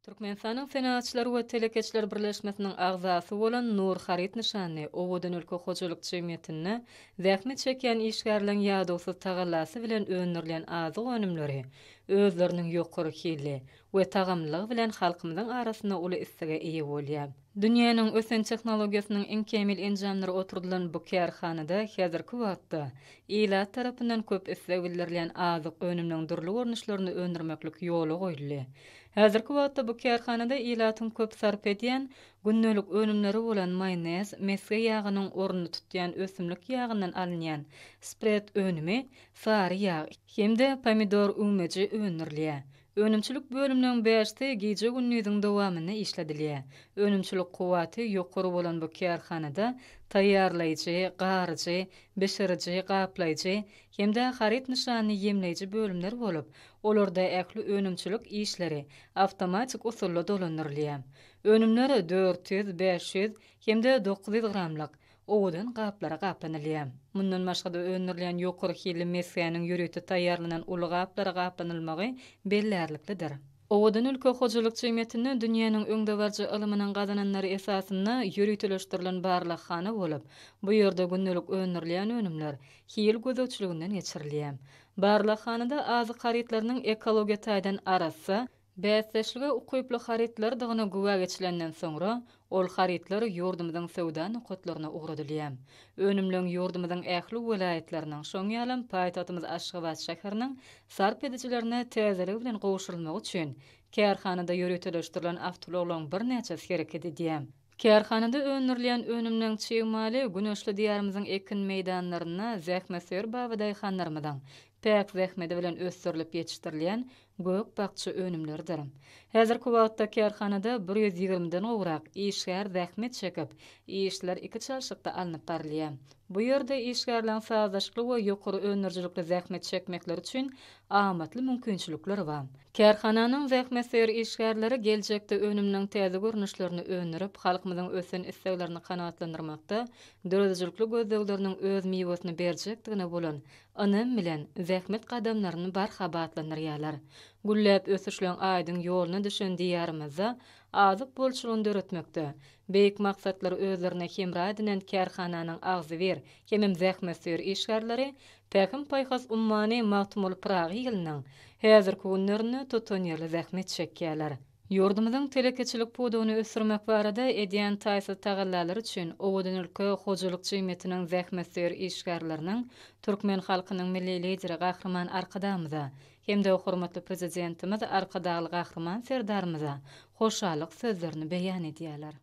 Türkmenistanyň Senagatçylar we telekeçiler birleşmesiniň agzasy bolan Nur haryt nyşanly Owadan ülke hojalyk jemgyýetinde zähmet çekýän işgärleň ýadawsyz tagallasy bilen öndürilýän azyk önümleri özleriniň ýokary hilli we tagamlylygy bilen halkymyzyň arasynda uly islege eýe bolýar. Dünýäniň ösen tehnologiýasynyň iň kämil enjamlary oturdylan bu kärhanada häzirki wagtda ilat tarapyndan köp isleg bildirilýän azyk önüminiň dürli görnüşlerini öndürmeklik ýola goýuldy. Häzirki wagtda bu kärhanada ilatyň köp sarp edýän gündelik önümleri bolan maýonez, mesge ýagynyň ornuny tutýan ösümlik ýagyndan alynýan spred önümi, sary ýag hem-de pomidor üwmeji öndürilýär. Önümçilik bölüminiň bäşisi gije-gündiziň dowamynda işledilýär. Önümçilik kuwwaty ýokary bolan bu kärhanada taýýarlaýjy, garyjy, bişiriji, gaplaýjy hem-de haryt nyşanyny ýemleýji bölümler bolup, olarda ähli önümçilik işleri awtomatik usulda dolandyrylýar. Önümler 400, 500 hem-de 900 gramlyk owadan gaplara gaplanylýar. Mundan başga-da öndürilýän ýokary hilli mesgäniň ýörite taýýarlanan uly gaplara gaplanylmagy bellärliklidir. Owadan ülke hojalyk jemgyýetinde dünýäniň öňdebaryjy ylymynyň gazananlary esasynda ýöriteleşdirilen barlaghana bolup, bu ýerde gündelik öndürilýän önümler hil gözegçiliginden geçirilýär. Barlaghanada azyk harytlarynyň ekologiýa taýdan arassa, bäsdeşlige ukyply harytlardygyna güwä geçilenden soňra, ol harytlar ýurdumyzyň söwda nokatlaryna ugradylýar. Önümleň ýurdumyzyň ähli welaýatlarynyň, şoň ýalam paýtagtymyz Aşgabat şäheriniň sarp edijilerine täzeligi bilen gowşurylmagy üçin kärhanada ýöriteleşdirilen awtoulaglaryň birnäçesi hereket edýär. Kärhanada öndürilýän önümleň çig maly güneşli Diýarymyzyň ekin meýdanlarynda zähmetsöýer babadaýhanlarymyzyň päk zähmedi bilen ösdürilip ýetişdirilýän gök-bakja önümleridir. Häzirki wagtda kärhanada bir ýüz ýigrimiden gowrak işgär zähmet çekip, işler iki çalşykda alnyp barylýar. Bu ýerde işgärleriň sazlaşykly we ýokary öndürijilikli zähmet çekmekleri üçin amatly mümkinçilikler bar. Kärhananyň zähmetsöýer işgärleri geljekde önüminiň täze görnüşlerini öndürip, halkymyzyň ösen isleglerini kanagatlandyrmakda döredijilikli gözlegleriniň öz miwesini berjekdigine bolan ynam bilen zähmet gadamlaryny barha batlandyrýarlar. Gülläp ösüşleň aýdyň ýoluna düşen Diýarymyzda azyk bolçulygyny döretmekde beýik maksatlary özlerine hemra edinen kärhananyň agzybir hemem zähmetsöýer işgärleri Pähim-paýhas ummany Magtymguly Pyragy ýylynyň häzirki günlerinde tutanýerli zähmet çekýärler. Ýurdumyzyň telekeçilik pudagyny ösdürmek barada edýän taýsyz tagallalary üçin Owadan ülke hojalyk jemgyýetiniň zähmetsöýer işgärleriniň türkmen halkynyň Milli Lideri Gahryman Arkadagymyza hem-de hormatly Prezidentimiz Arkadagly Gahryman Serdarymyza hoşallyk sözlerini beýan edýärler.